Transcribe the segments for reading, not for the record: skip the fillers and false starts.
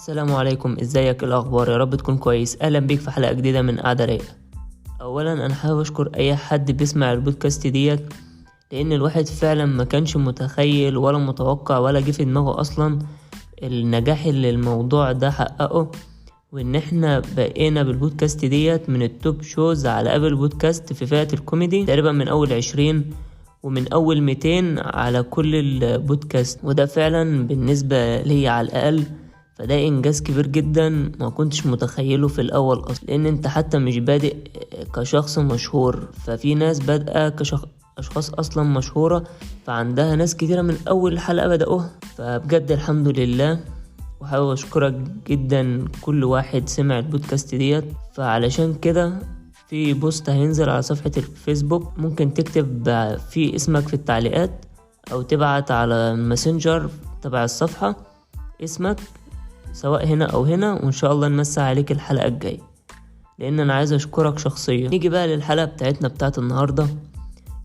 السلام عليكم، ازيك؟ الاخبار؟ يا رب تكون كويس. اهلا بيك في حلقة جديدة من قعدة رايقة. اولا انا حابب اشكر اي حد بيسمع البودكاست ديت، لان الواحد فعلا ما كانش متخيل ولا متوقع ولا جه في دماغه اصلا النجاح اللي الموضوع ده حققه، وان احنا بقينا بالبودكاست ديت من ال top shows على Apple Podcast في فئة الكوميدي، تقريبا من اول 20 ومن اول 200 على كل البودكاست، وده فعلا بالنسبة لي على الاقل فده انجاز كبير جدا ما كنتش متخيله في الاول اصلا، لان انت حتى مش بادئ كشخص مشهور، ففي ناس بادئه اشخاص اصلا مشهورة فعندها ناس كتيرة من اول حلقة بدأوها. فبجد الحمد لله، وحابب اشكرك جدا كل واحد سمع البودكاست ديت. فعلشان كده في post هينزل على صفحة الفيسبوك، ممكن تكتب فيه اسمك في التعليقات او تبعت على الماسنجر تبع الصفحة اسمك سواء هنا او هنا، وان شاء الله نمسي عليك الحلقة الجاية، لان انا عايز اشكرك شخصيا. نيجي بقى للحلقة بتاعتنا بتاعت النهاردة،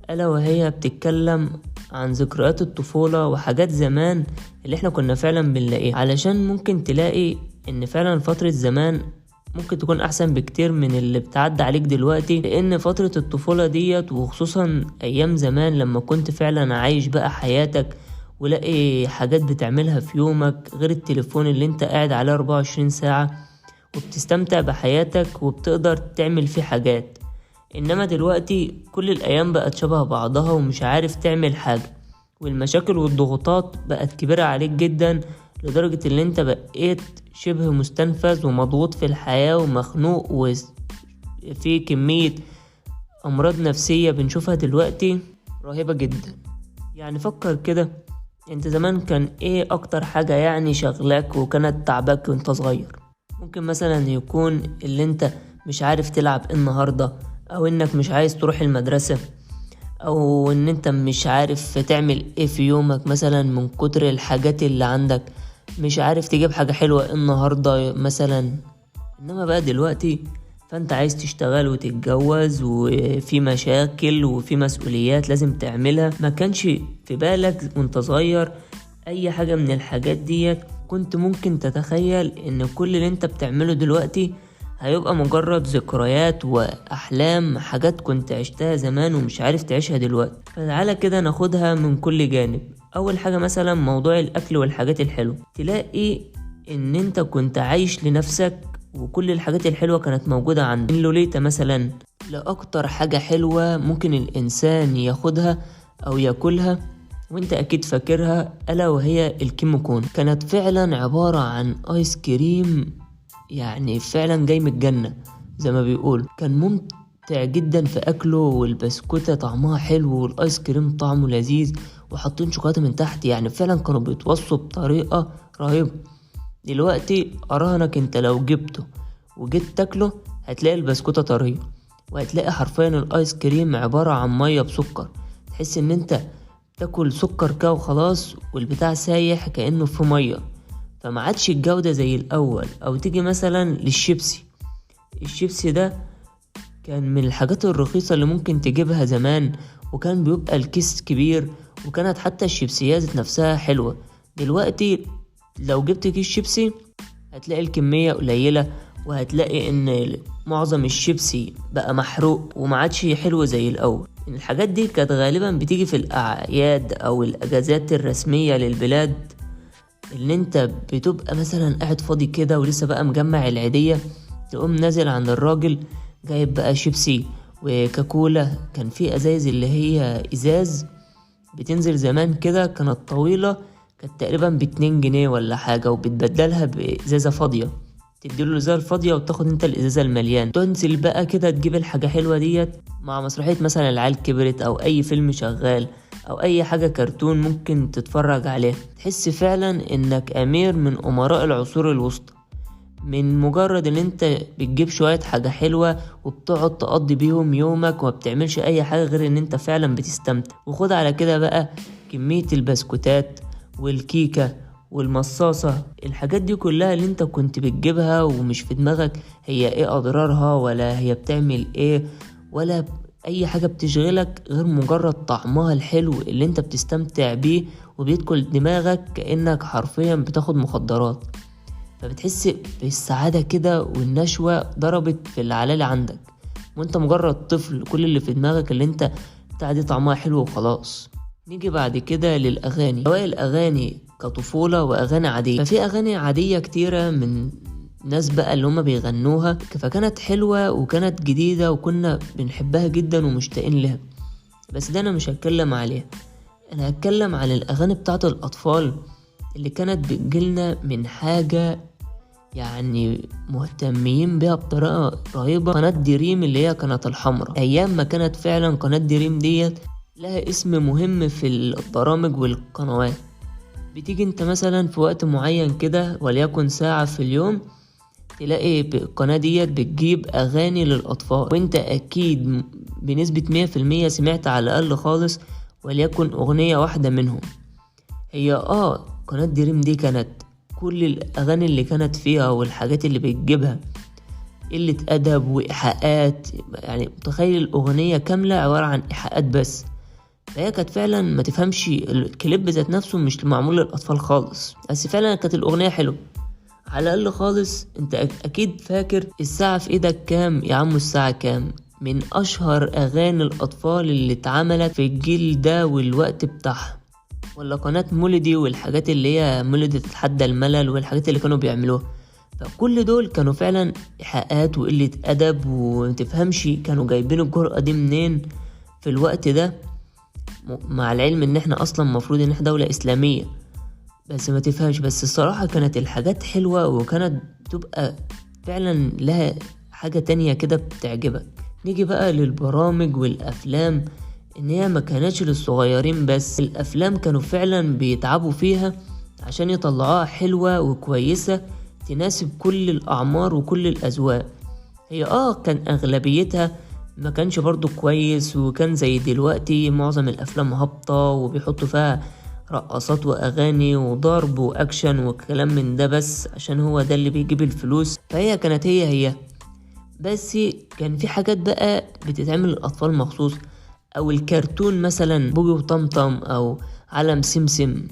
الا وهي بتتكلم عن ذكريات الطفولة وحاجات زمان اللي احنا كنا فعلا بنلاقيها، علشان ممكن تلاقي ان فعلا فترة زمان ممكن تكون احسن بكتير من اللي بتعدي عليك دلوقتي، لان فترة الطفولة ديت وخصوصا ايام زمان لما كنت فعلا عايش بقى حياتك ولاقي حاجات بتعملها في يومك غير التليفون اللي انت قاعد عليه 24 ساعة، وبتستمتع بحياتك وبتقدر تعمل فيه حاجات. انما دلوقتي كل الايام بقت شبه بعضها ومش عارف تعمل حاجة، والمشاكل والضغوطات بقت كبيرة عليك جدا لدرجة اللي انت بقيت شبه مستنفذ ومضغوط في الحياة ومخنوق، وفي كمية امراض نفسية بنشوفها دلوقتي رهيبة جدا. فكر كده، انت زمان كان ايه اكتر حاجة شغلاك وكانت تعباك وانت صغير؟ ممكن مثلا يكون اللي انت مش عارف تلعب النهاردة، او انك مش عايز تروح المدرسة، او ان انت مش عارف تعمل ايه في يومك مثلا من كتر الحاجات اللي عندك، مش عارف تجيب حاجة حلوة النهاردة مثلا. انما بقى دلوقتي فانت عايز تشتغل وتتجوز، وفي مشاكل وفي مسؤوليات لازم تعملها. ما كانش في بالك وانت صغير اي حاجة من الحاجات ديت، كنت ممكن تتخيل ان كل اللي انت بتعمله دلوقتي هيبقى مجرد ذكريات واحلام، حاجات كنت عشتها زمان ومش عارف تعيشها دلوقتي. فتعالى كده ناخدها من كل جانب. اول حاجة مثلا موضوع الاكل والحاجات الحلوة، تلاقي ان انت كنت عايش لنفسك وكل الحاجات الحلوة كانت موجودة عندك. اللوليتا مثلا، لأكتر حاجة حلوة ممكن الإنسان ياخدها أو ياكلها وانت أكيد فاكرها، ألا وهي الكيموكون. كانت فعلا عبارة عن آيس كريم فعلا جاي من الجنة زي ما بيقول، كان ممتع جدا في أكله، والبسكوتة طعمها حلو والآيس كريم طعمه لذيذ، وحاطين شوكولاتة من تحت، فعلا كانوا بيتوصوا بطريقة رهيبة. دلوقتي أراهنك انت لو جبته وجيت تاكله هتلاقي البسكوتة طرية، وهتلاقي حرفيا الايس كريم عبارة عن مية بسكر، تحس ان انت تاكل سكر كده وخلاص، والبتاع سايح كأنه في مية، فما عادش الجودة زي الاول. او تيجي مثلا للشيبسي، الشيبسي ده كان من الحاجات الرخيصة اللي ممكن تجيبها زمان، وكان بيبقى الكيس كبير، وكانت حتى الشيبسيات نفسها حلوة. دلوقتي لو جبت كيس شيبسي هتلاقي الكمية قليلة، وهتلاقي ان معظم الشيبسي بقى محروق وما عادش حلو زي الاول. الحاجات دي كانت غالبا بتيجي في الاعياد او الاجازات الرسمية للبلاد، اللي انت بتبقى مثلا قاعد فاضي كده ولسه بقى مجمع العيدية، تقوم نازل عند الراجل جايب بقى شيبسي وكاكولا. كان في ازايز اللي هي ازاز بتنزل زمان كده، كانت طويلة، كانت تقريبا باتنين جنيه ولا حاجة، وبتبدلها بإزازة فاضية، تديله الإزازة الفاضية وتاخد انت الإزازة المليان. تنزل بقى كده تجيب الحاجة حلوة ديت مع مسرحية مثلا العيال كبرت، أو أي فيلم شغال، أو أي حاجة كرتون ممكن تتفرج عليها، تحس فعلا إنك أمير من أمراء العصور الوسطى، من مجرد إن انت بتجيب شوية حاجة حلوة وبتقعد تقضي بيهم يومك، وما بتعملش أي حاجة غير إن انت فعلا بتستمتع. وخد على كده بقى كمية البسكوتات والكيكة والمصاصة، الحاجات دي كلها اللي انت كنت بتجيبها ومش في دماغك هي ايه اضرارها ولا هي بتعمل ايه ولا اي حاجة بتشغلك غير مجرد طعمها الحلو اللي انت بتستمتع بيه وبيدخل دماغك كأنك حرفيا بتاخد مخدرات. فبتحس بالسعادة كده والنشوة ضربت في العلالة عندك، وانت مجرد طفل كل اللي في دماغك اللي انت بتاع دي طعمها حلو وخلاص. نيجي بعد كده للأغاني، سواء الأغاني كطفولة وأغاني عادية. ففي أغاني عادية كتيرة من ناس بقى اللي هما بيغنوها، فكانت حلوة وكانت جديدة وكنا بنحبها جدا ومشتاقين لها، بس ده أنا مش هتكلم عليها. أنا هتكلم عن الأغاني بتاعت الأطفال اللي كانت بتجيلنا من حاجة يعني مهتمين بيها بطريقة رهيبة، قناة دريم اللي هي قناة الحمراء. أيام ما كانت فعلا قناة دريم ديت لها اسم مهم في البرامج والقنوات. بتيجي انت مثلا في وقت معين كده وليكن ساعة في اليوم، تلاقي القناة ديت بتجيب أغاني للأطفال، وانت أكيد بنسبة 100% سمعت على الأقل خالص وليكن أغنية واحدة منهم. هي قناة دريم دي كانت كل الأغاني اللي كانت فيها والحاجات اللي بتجيبها قلة أدب وإيحاءات، يعني متخيل الأغنية كاملة عبارة عن إيحاءات بس. فهي كانت فعلا ما تفهمش الكليب ذات نفسه مش معمول للأطفال خالص، بس فعلا كانت الأغنية حلوة على الأقل خالص. انت أكيد فاكر الساعة في إيدك كام يا عمو، الساعة كام، من أشهر أغاني الأطفال اللي اتعملت في الجيل ده والوقت بتاعها. ولا قناة مولدي والحاجات اللي هي مولدي تتحدى الملل والحاجات اللي كانوا بيعملوها، فكل دول كانوا فعلا إيحاءات وقلة أدب ومتفهمش كانوا جايبين الجرأة دي منين في الوقت ده، مع العلم ان احنا اصلا مفروض ان احنا دولة اسلامية، بس ما تفهمش. بس الصراحة كانت الحاجات حلوة وكانت بتبقى فعلا لها حاجة تانية كده بتعجبك. نيجي بقى للبرامج والأفلام، ان هي ما كانتش للصغيرين بس، الأفلام كانوا فعلا بيتعبوا فيها عشان يطلعوها حلوة وكويسة تناسب كل الأعمار وكل الأذواق. هي كان أغلبيتها ما كانش برضو كويس، وكان زي دلوقتي معظم الأفلام هابطة وبيحطوا فيها رقصات وأغاني وضرب وأكشن وكلام من ده بس عشان هو ده اللي بيجيب الفلوس. فهي كانت هي بس كان في حاجات بقى بتتعمل للأطفال مخصوص، أو الكرتون مثلا بوجي وطمطم أو عالم سمسم.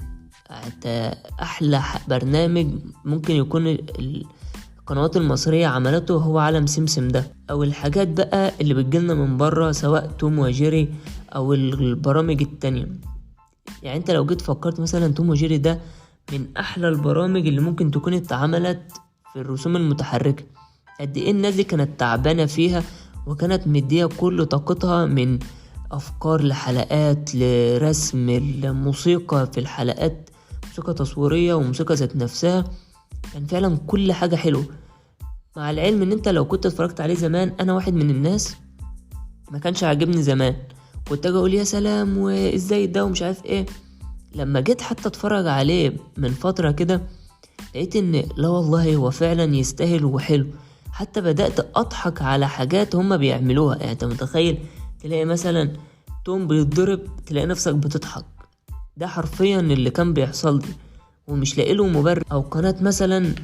أحلى برنامج ممكن يكون القنوات المصرية عملته هو عالم سمسم ده، أو الحاجات بقى اللي بتجيلنا من بره سواء توم وجيري أو البرامج التانية. يعني انت لو جيت فكرت مثلا توم وجيري ده من أحلى البرامج اللي ممكن تكون اتعملت في الرسوم المتحركة. قد ايه الناس دي كانت تعبانة فيها وكانت مدية كل طاقتها من أفكار لحلقات لرسم الموسيقى في الحلقات، موسيقى تصويرية وموسيقى ذات نفسها، كان فعلا كل حاجة حلوة. مع العلم ان انت لو كنت اتفرجت عليه زمان، انا واحد من الناس ما كانش عاجبني زمان، كنت اجي اقول يا سلام وازاي ده ومش عارف ايه. لما جيت حتى اتفرج عليه من فترة كده لقيت ان لا والله هو فعلا يستاهل وحلو. حتى بدأت اضحك على حاجات هما بيعملوها. يعني انت متخيل تلاقي مثلا توم بيتضرب تلاقي نفسك بتضحك، ده حرفيا اللي كان بيحصل لي ومش لاقي له مبرر. او قناة مثلا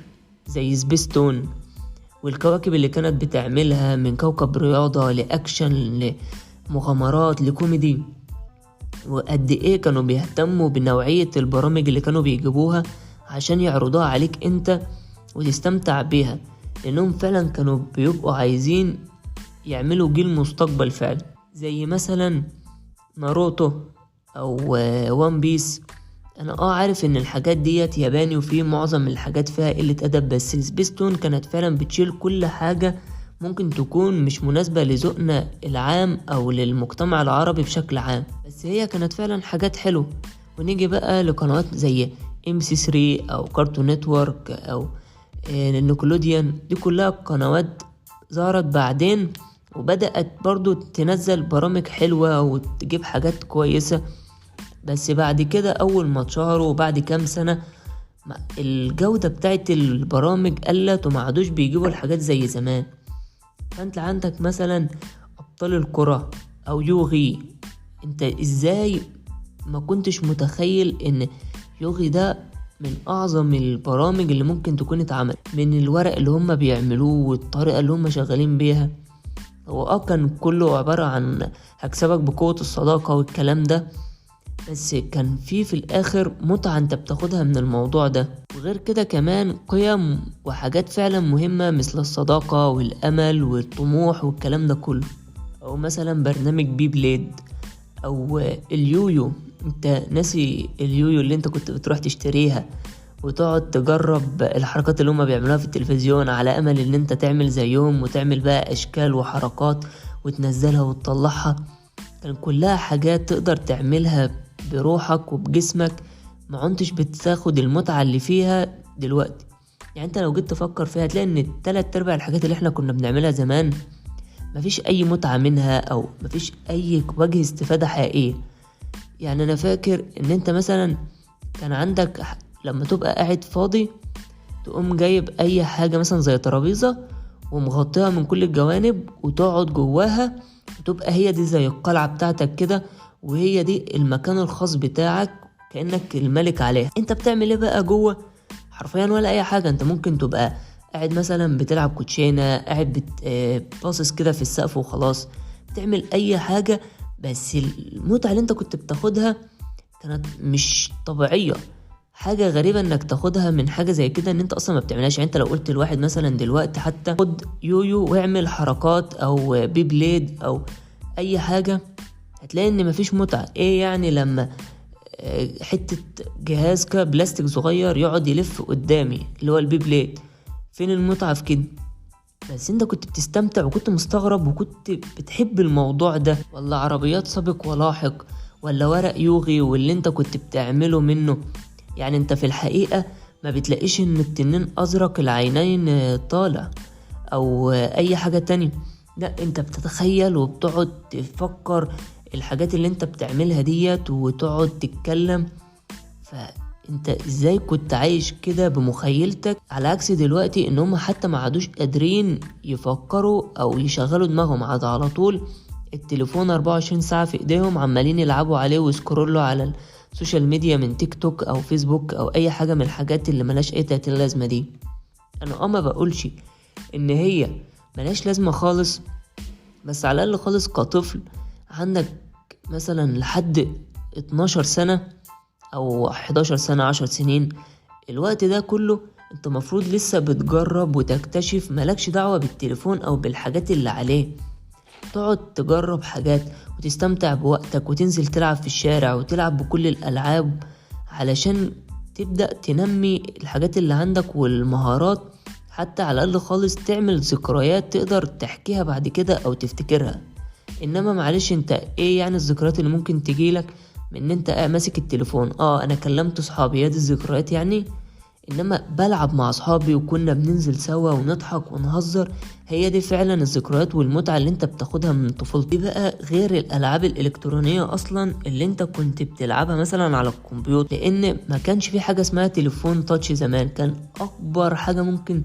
زي سبيستون والكواكب اللي كانت بتعملها من كوكب رياضة لأكشن لمغامرات لكوميدي، وقد ايه كانوا بيهتموا بنوعية البرامج اللي كانوا بيجيبوها عشان يعرضوها عليك انت وتستمتع بيها، لانهم فعلا كانوا بيبقوا عايزين يعملوا جيل مستقبل فعلا. زي مثلا ناروتو او وان بيس. انا عارف ان الحاجات ديت ياباني وفي معظم الحاجات فيها قلة ادب، بس سبيستون كانت فعلا بتشيل كل حاجة ممكن تكون مش مناسبة لذوقنا العام او للمجتمع العربي بشكل عام، بس هي كانت فعلا حاجات حلوة. ونيجي بقى لقنوات زي MBC 3 او كارتون نتورك او نيكلوديان، دي كلها قنوات ظهرت بعدين وبدأت برضو تنزل برامج حلوة وتجيب حاجات كويسة، بس بعد كده أول ما اتشهروا وبعد كام سنة الجودة بتاعت البرامج قلت وما عادوش بيجيبوا الحاجات زي زمان. فانت عندك مثلا أبطال الكرة أو يوغي، انت ازاي ما كنتش متخيل ان يوغي ده من أعظم البرامج اللي ممكن تكون اتعملت، من الورق اللي هم بيعملوه والطريقة اللي هم شغالين بيها. هو كان كله عبارة عن هكسبك بقوة الصداقة والكلام ده، بس كان في الاخر متعة انت بتاخدها من الموضوع ده. وغير كده كمان قيم وحاجات فعلا مهمة مثل الصداقة والامل والطموح والكلام ده كله. او مثلا برنامج Beyblade او اليويو، انت ناسي اليويو اللي انت كنت بتروح تشتريها وتقعد تجرب الحركات اللي هما بيعملوها في التلفزيون على امل ان انت تعمل زيهم وتعمل بقى اشكال وحركات وتنزلها وتطلعها. كان كلها حاجات تقدر تعملها بروحك وبجسمك، ما عنتش بتاخد المتعة اللي فيها دلوقتي. يعني انت لو جيت تفكر فيها هتلاقي ان 3/4 الحاجات اللي احنا كنا بنعملها زمان مفيش اي متعة منها او مفيش اي وجه استفادة حقيقية. يعني انا فاكر ان انت مثلا كان عندك لما تبقى قاعد فاضي تقوم جايب اي حاجة مثلا زي ترابيزة ومغطيها من كل الجوانب وتقعد جواها، وتبقى هي دي زي القلعة بتاعتك كده، وهي دي المكان الخاص بتاعك كأنك الملك عليها. انت بتعمل ايه بقى جوه؟ حرفيا ولا اي حاجة. انت ممكن تبقى قاعد مثلا بتلعب كوتشينة، قاعد باصص كده في السقف وخلاص، بتعمل اي حاجة، بس المتعة اللي انت كنت بتاخدها كانت مش طبيعية. حاجة غريبة انك تاخدها من حاجة زي كده ان انت اصلا ما بتعملهاش. يعني انت لو قلت لواحد مثلا دلوقتي حتى خد يويو واعمل حركات او Beyblade او اي حاجة، هتلاقي ان مفيش متعة. ايه يعني لما حتة جهاز كده بلاستيك صغير يقعد يلف قدامي اللي هو ال Beyblade، فين المتعة في كده؟ بس انت كنت بتستمتع وكنت مستغرب وكنت بتحب الموضوع ده. ولا عربيات سابق ولاحق، ولا ورق يوغي واللي انت كنت بتعمله منه. يعني انت في الحقيقة ما بتلاقيش ان التنين ازرق العينين طالع او اي حاجة تانية، لا انت بتتخيل وبتقعد تفكر الحاجات اللي انت بتعملها ديت وتقعد تتكلم. فانت ازاي كنت عايش كده بمخيلتك، على عكس دلوقتي ان هم حتى ما عادوش قادرين يفكروا او يشغلوا دماغهم، عاد على طول التليفون 24 ساعة في ايديهم عمالين يلعبوا عليه ويسكرولوا على ال social media من تيك توك او فيسبوك او اي حاجة من الحاجات اللي ملاش اي تلاتين لازمة دي. انا ما بقولش ان هي ملاش لازمة خالص، بس على الاقل خالص كطفل عندك مثلا لحد 12 سنة او 11 سنة 10 سنين، الوقت ده كله انت مفروض لسه بتجرب وتكتشف، مالكش دعوة بالتليفون او بالحاجات اللي عليه. تقعد تجرب حاجات وتستمتع بوقتك وتنزل تلعب في الشارع وتلعب بكل الألعاب علشان تبدأ تنمي الحاجات اللي عندك والمهارات، حتى على الأقل خالص تعمل ذكريات تقدر تحكيها بعد كده أو تفتكرها. إنما معلش انت ايه يعني الذكريات اللي ممكن تجيلك من ان انت ماسك التليفون؟ انا كلمت صحابي، هي دي الذكريات يعني؟ انما بلعب مع اصحابي وكنا بننزل سوا ونضحك ونهزر، هي دي فعلا الذكريات والمتعة اللي انت بتاخدها من طفولتك. دي بقى غير الالعاب الالكترونية اصلا اللي انت كنت بتلعبها مثلا على الكمبيوتر، لان ما كانش في حاجة اسمها تليفون تاتش زمان. كان اكبر حاجة ممكن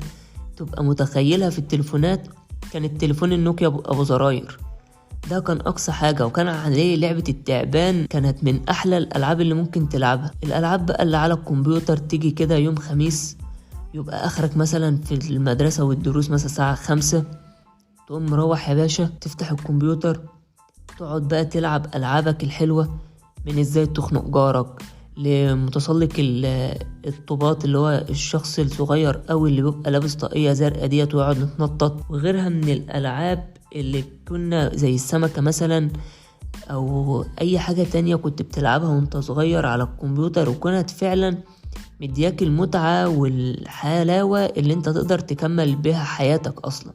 تبقى متخيلها في التليفونات كان التليفون النوكيا ابو زراير، ده كان اقصى حاجة، وكان عليه لعبة التعبان، كانت من احلى الالعاب اللي ممكن تلعبها. الالعاب بقى اللي على الكمبيوتر تيجي كده يوم خميس، يبقى اخرك مثلا في المدرسة والدروس مثلا الساعة 5، تقوم مروح يا باشا تفتح الكمبيوتر تقعد بقى تلعب العابك الحلوة، من ازاي تخنق جارك لمتسلق الطوبات اللي هو الشخص الصغير قوي اللي بيبقى لابس طاقية زرقاء ديت ويقعد نتنطط، وغيرها من الالعاب اللي كنا زي السمكة مثلا او اي حاجة تانية كنت بتلعبها وانت صغير على الكمبيوتر، وكانت فعلا مدياك المتعة والحلاوة اللي انت تقدر تكمل بها حياتك اصلا.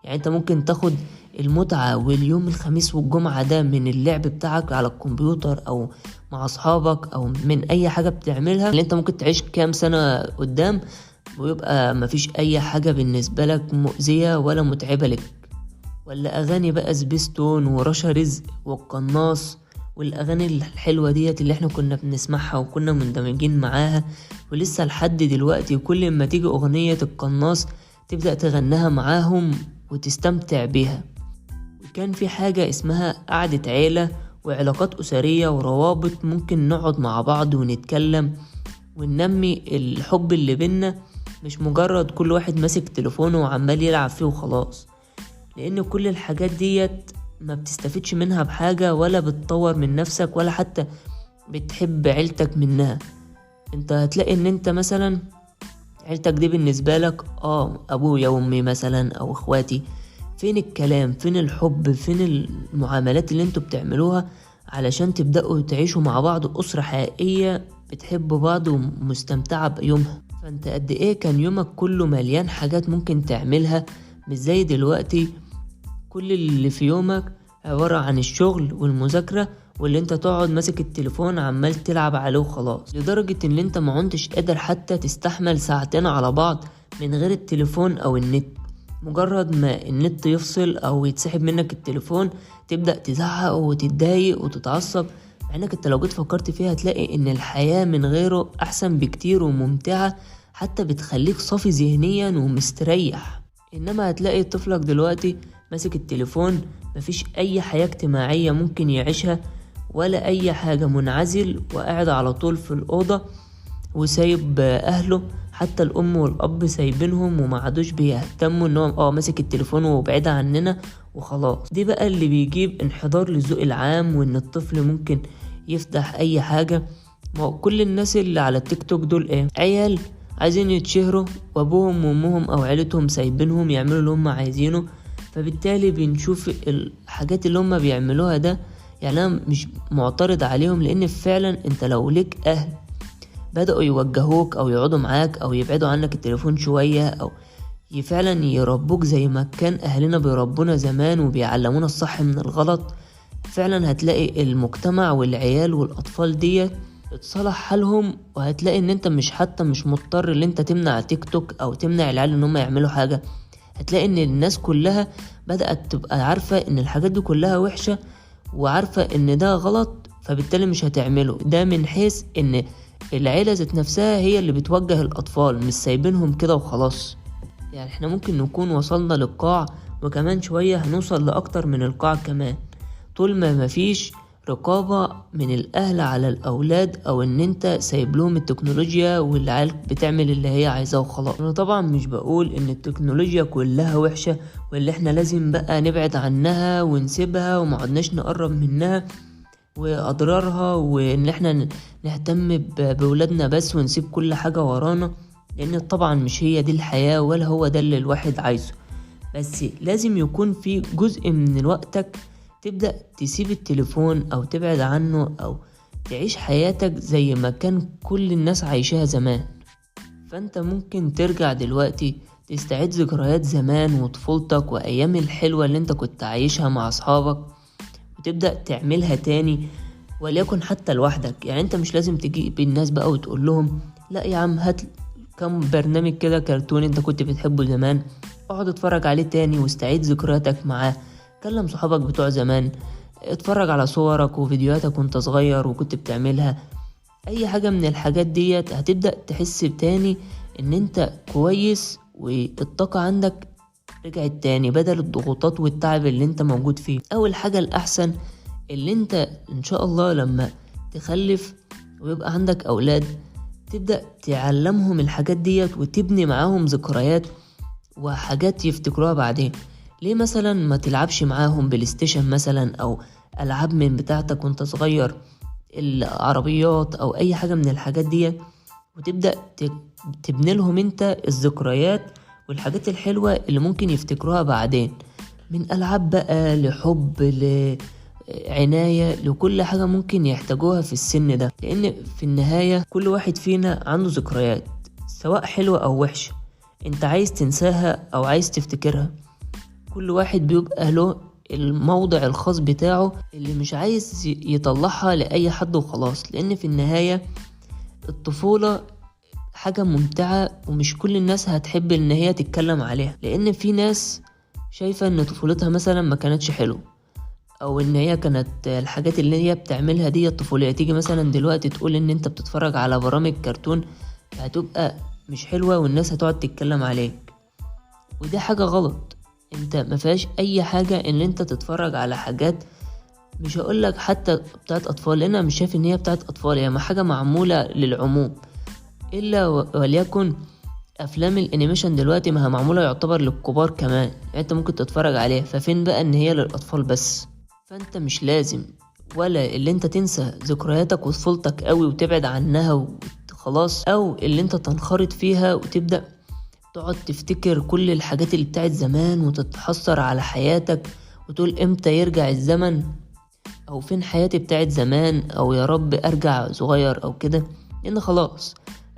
يعني انت ممكن تاخد المتعة واليوم الخميس والجمعة ده من اللعب بتاعك على الكمبيوتر او مع اصحابك او من اي حاجة بتعملها، اللي انت ممكن تعيش كام سنة قدام ويبقى مفيش اي حاجة بالنسبة لك مؤذية ولا متعبة لك. ولا اغاني بقى سبيستون ورشا رزق والقناص والاغاني الحلوة ديت اللي احنا كنا بنسمعها وكنا مندمجين معاها، ولسه لحد دلوقتي كل ما تيجي اغنية القناص تبدأ تغنيها معاهم وتستمتع بيها. وكان في حاجة اسمها قعدة عيلة وعلاقات أسرية وروابط، ممكن نقعد مع بعض ونتكلم وننمي الحب اللي بينا، مش مجرد كل واحد ماسك تليفونه وعمال يلعب فيه وخلاص، لأن كل الحاجات ديت ما بتستفيدش منها بحاجة ولا بتطور من نفسك ولا حتى بتحب عيلتك منها. انت هتلاقي ان انت مثلا عيلتك دي بالنسبة لك ابويا وامي مثلا او اخواتي، فين الكلام، فين الحب، فين المعاملات اللي انتوا بتعملوها علشان تبدأوا تعيشوا مع بعض أسرة حقيقية بتحب بعض ومستمتعة بيومها. فانت قد ايه كان يومك كله مليان حاجات ممكن تعملها، مش زي دلوقتي كل اللي في يومك عبارة عن الشغل والمذاكرة، واللي انت تقعد ماسك التليفون عمال تلعب عليه وخلاص، لدرجة ان انت ما عدتش قادر حتى تستحمل ساعتين على بعض من غير التليفون او النت. مجرد ما النت يفصل او يتسحب منك التليفون تبدأ تزعق وتتضايق وتتعصب، مع انك انت لو جيت فكرت فيها هتلاقي ان الحياة من غيره احسن بكتير وممتعة، حتى بتخليك صافي ذهنيا ومستريح. انما هتلاقي طفلك دلوقتي ماسك التليفون، مفيش اي حياة اجتماعية ممكن يعيشها ولا اي حاجة، منعزل وقاعد على طول في الأوضة وسايب اهله، حتى الام والاب سايبينهم وما عادوش بيهتموا انهم ماسك التليفون وبعيد عننا وخلاص. دي بقى اللي بيجيب انحدار للذوق العام، وان الطفل ممكن يفتح اي حاجة. ما هو كل الناس اللي على التيك توك دول ايه؟ عيال عايزين يتشهروا، وابوهم وامهم او عيلتهم سايبينهم يعملوا اللي هم عايزينه، فبالتالي بنشوف الحاجات اللي هم بيعملوها ده. انا مش معترض عليهم، لان فعلا انت لو لك اهل بدأوا يوجهوك او يقعدوا معاك او يبعدوا عنك التليفون شوية، او فعلا يربوك زي ما كان اهلنا بيربونا زمان وبيعلمونا الصح من الغلط، فعلا هتلاقي المجتمع والعيال والاطفال دي اتصلح حالهم. وهتلاقي ان انت مش حتى مش مضطر ان انت تمنع تيك توك او تمنع العيال ان هم يعملوا حاجة. هتلاقي ان الناس كلها بدأت تبقى عارفة ان الحاجات دي كلها وحشة وعارفة ان ده غلط، فبالتالي مش هتعمله. ده من حيث ان العيلة ذات نفسها هي اللي بتوجه الأطفال، مش سايبينهم كده وخلاص. احنا ممكن نكون وصلنا للقاع، وكمان شوية هنوصل لأكتر من القاع كمان، طول ما مفيش رقابة من الأهل على الأولاد، أو إن أنت سايب لهم التكنولوجيا والعيال بتعمل اللي هي عايزاه وخلاص. أنا طبعا مش بقول إن التكنولوجيا كلها وحشة واللي إحنا لازم بقى نبعد عنها ونسيبها وما عدناش نقرب منها وأضرارها، وإن إحنا نهتم بولادنا بس ونسيب كل حاجة ورانا، لأن طبعا مش هي دي الحياة ولا هو ده اللي الواحد عايزه. بس لازم يكون في جزء من وقتك تبدأ تسيب التليفون أو تبعد عنه، أو تعيش حياتك زي ما كان كل الناس عايشاها زمان. فأنت ممكن ترجع دلوقتي تستعيد ذكريات زمان وطفولتك وأيام الحلوة اللي انت كنت عايشها مع أصحابك، وتبدأ تعملها تاني، وليكن حتى لوحدك. انت مش لازم تجيب الناس بقى وتقول لهم لا يا عم هات كم برنامج كده كرتون انت كنت بتحبه زمان، اقعد اتفرج عليه تاني واستعيد ذكرياتك معاه. كلم صحابك بتوع زمان، اتفرج على صورك وفيديوهاتك وانت صغير وكنت بتعملها. اي حاجة من الحاجات ديت هتبدأ تحس بتاني ان انت كويس والطاقة عندك رجعت تاني بدل الضغوطات والتعب اللي انت موجود فيه. اول حاجة الاحسن اللي انت ان شاء الله لما تخلف ويبقى عندك اولاد تبدأ تعلمهم الحاجات ديت وتبني معاهم ذكريات وحاجات يفتكروها بعدين. ليه مثلا ما تلعبش معاهم بلايستيشن مثلا او العاب من بتاعتك وانت صغير، العربيات او اي حاجة من الحاجات دي، وتبدأ تبني لهم انت الذكريات والحاجات الحلوة اللي ممكن يفتكروها بعدين، من العاب بقى لحب لعناية لكل حاجة ممكن يحتاجوها في السن ده. لان في النهاية كل واحد فينا عنده ذكريات سواء حلوة او وحشة، انت عايز تنساها او عايز تفتكرها. كل واحد بيبقى له الموضع الخاص بتاعه اللي مش عايز يطلعها لأي حد وخلاص. لأن في النهاية الطفولة حاجة ممتعة ومش كل الناس هتحب إن هي تتكلم عليها، لأن في ناس شايفة إن طفولتها مثلا ما كانتش حلوة، أو إن هي كانت الحاجات اللي هي بتعملها دي الطفولية. تيجي مثلا دلوقتي تقول إن أنت بتتفرج على برامج كرتون هتبقى مش حلوة والناس هتقعد تتكلم عليك، ودي حاجة غلط. انت ما فيهاش اي حاجة ان انت تتفرج على حاجات مش هقولك حتى بتاعت اطفال، لان انا مش شايف ان هي بتاعت اطفال، هي ما حاجة معمولة للعموم. الا وليكن افلام ال animation دلوقتي ما هي معمولة يعتبر للكبار كمان، يعني انت ممكن تتفرج عليها، ففين بقى ان هي للاطفال بس؟ فانت مش لازم ولا اللي انت تنسى ذكرياتك وطفولتك قوي وتبعد عنها وخلاص، او اللي انت تنخرط فيها وتبدأ تقعد تفتكر كل الحاجات اللي بتاعت زمان وتتحسر على حياتك وتقول امتى يرجع الزمن، او فين حياتي بتاعت زمان، او يا رب ارجع صغير او كده. لان خلاص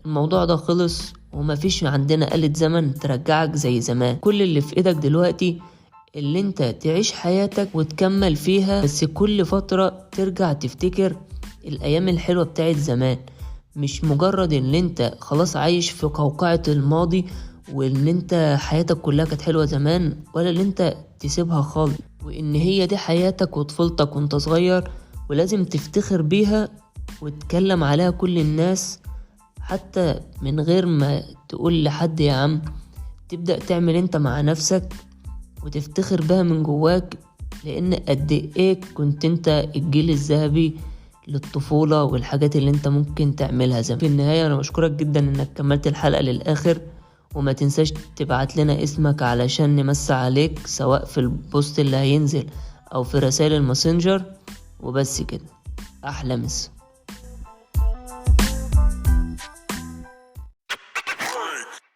الموضوع ده خلص ومفيش عندنا آلة زمن ترجعك زي زمان. كل اللي في ايدك دلوقتي اللي انت تعيش حياتك وتكمل فيها، بس كل فترة ترجع تفتكر الايام الحلوة بتاعت زمان، مش مجرد ان انت خلاص عايش في قوقعة الماضي وان انت حياتك كلها كانت حلوة زمان، ولا اللي انت تسيبها خالص، وان هي دي حياتك وطفولتك وانت صغير ولازم تفتخر بيها وتكلم عليها كل الناس، حتى من غير ما تقول لحد يا عم، تبدأ تعمل انت مع نفسك وتفتخر بها من جواك، لان قد ايه كنت انت الجيل الذهبي للطفولة والحاجات اللي انت ممكن تعملها زمان. في النهاية انا بشكرك جدا انك كملت الحلقة للآخر، وما تنساش تبعت لنا اسمك علشان نمسي عليك سواء في ال post اللي هينزل او في رسائل الماسنجر. وبس كده، احلى مسا.